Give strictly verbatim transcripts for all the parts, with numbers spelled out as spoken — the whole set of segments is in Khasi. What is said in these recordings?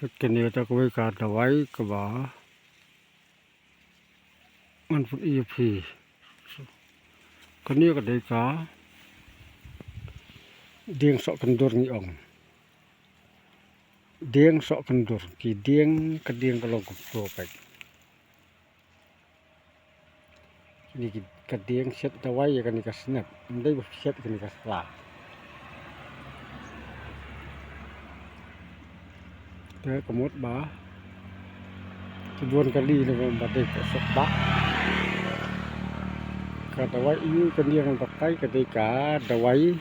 Kane kata kawei ka dawai kaba ngan pyni ïa phi. Kane ka dei ka dieng soh kyndur ngi ong. Dieng soh kyndur, ki dieng, ka dieng ka long kumto peit. Kine ki, ka dieng shet dawai ïa kane ka snep. Ym dei ba shet kane ka sla. Te ka mut ba ki bun kali ne ba dei ka suk ba. Ka dawai ïa kane ngan batai ka dei ka dawai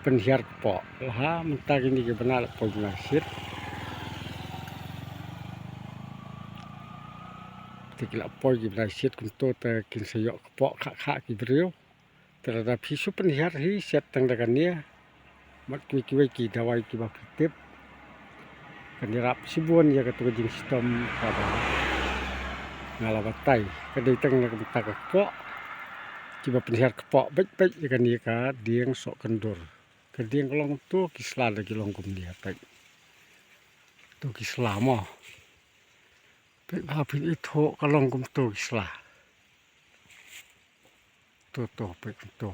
pynhiar kpoh. Lada mynta kine ki bnai la poi bnai shit. Te ki la poi ki bnai shit kumto te kin sa ïoh kpoh kha kha ki briew. Te lada phi shu pynhiar hi shet tang da kane. Bad kiwei kiwei ki dawai kiba phi tip. Kan ïarap shibun ïa katu ka jingshitom kaba nga la batai. Ka dei tang na ka bynta ka kpoh. Kiba pynhiar kpoh beit beit ïa kane ka dieng soh kyndur. Ka dieng ka long kumto, ki sla da ki long kumne peit. To ki sla mo. Peit ba phin ithuh ka long kumto ki sla. To to peit kumto.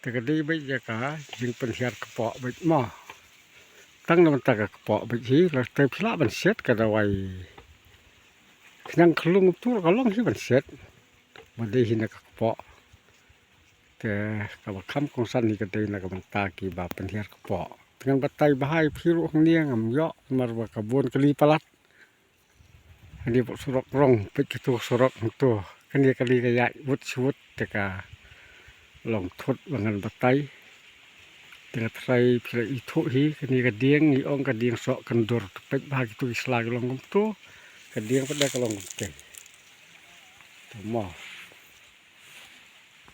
Te ka dei beit ïa ka jingpynhiar kpoh beit mo. Tang na bynta ka kpoh beit hi, lada phi lah ban shet ka dawai. Khnang ka long kumto ka long hi ban shet. Ba dei hi na ka kpoh. Te kaba kham kongsan hi ka dei na ka bynta kiba pynhiar kpoh. Te ngan batai bha ïa phi ruh hangne ngam ïoh namar ba ka bun kali palat. Hangne bad surok rong, peit katu surok hangto. Kane kali ka ïaid wut shi wut te ka long thut ba ngan batai. Te nga tharai phi la ithuh hi, kane ka dieng ngi ong ka dieng soh kyndur. Te peit bha kitu ki sla ki long kumto. Ka dieng pat de ka long kumtei. To mo.